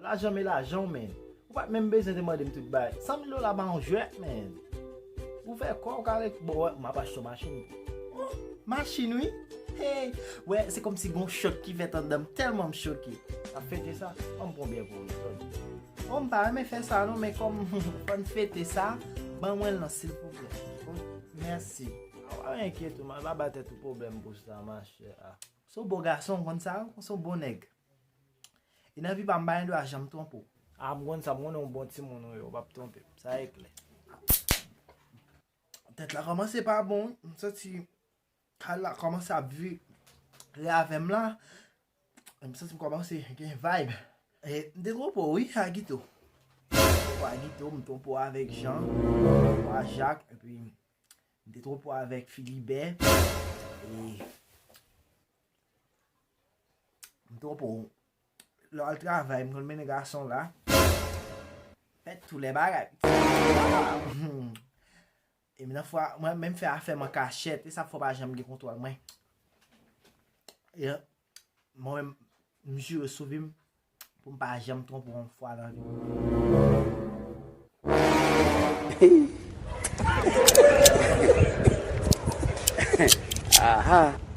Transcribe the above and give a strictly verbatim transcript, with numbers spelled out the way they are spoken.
Lajan men lajan w, men. Ou pa t menm bezwen te mande m tout bagay. San mil dola pa yon jwèt, men. Ou fè kò w kare, bon, wè, m ap achte yon machin. Oh, machin, wi. Hey, wè, se kòmsi gon chòk ki fèt anndan m, tèlman m choke. N ap fete sa, an m pran byè pou ou. Oh, m pa renmen fè sa, non, men kòm fò n fete sa, ban mwen l non, silvouplè. Oh, mèsi. A, pa enkyete w, m ap ba tèt ou pwoblèm pou sa, machè. A. Se yon bon gason, w konn sa, se yon bon nèg. E nan vi pa m, m pa gen dwa janm twonpe w. A, m konn sa, m konnen w bon timoun ou ye, w p ap twonpe m. Sa e klè. Tèt la kòmanse pa bon, m santi kal la kòmanse ap vibre avè m la. M santi m kòmanse gen vibe. E, m te twonpe w, wi, Agito. M twonpe w Agito, m twonpe w avèk Jean, m twonpe w a Jacques, epi m te twonpe w avèk Philibert. E, m twonpe w. Lè w al travay, m konn mennen gason la. Fè tou lè bagay. E nan fwa, mwen menm fè afè m an kachèt, e sa fè w pa janm gen kontwòl mwen. E mwen menm, m jire sou vi m, pou m pa janm twonpe w yon fwa nan vi m. Aha.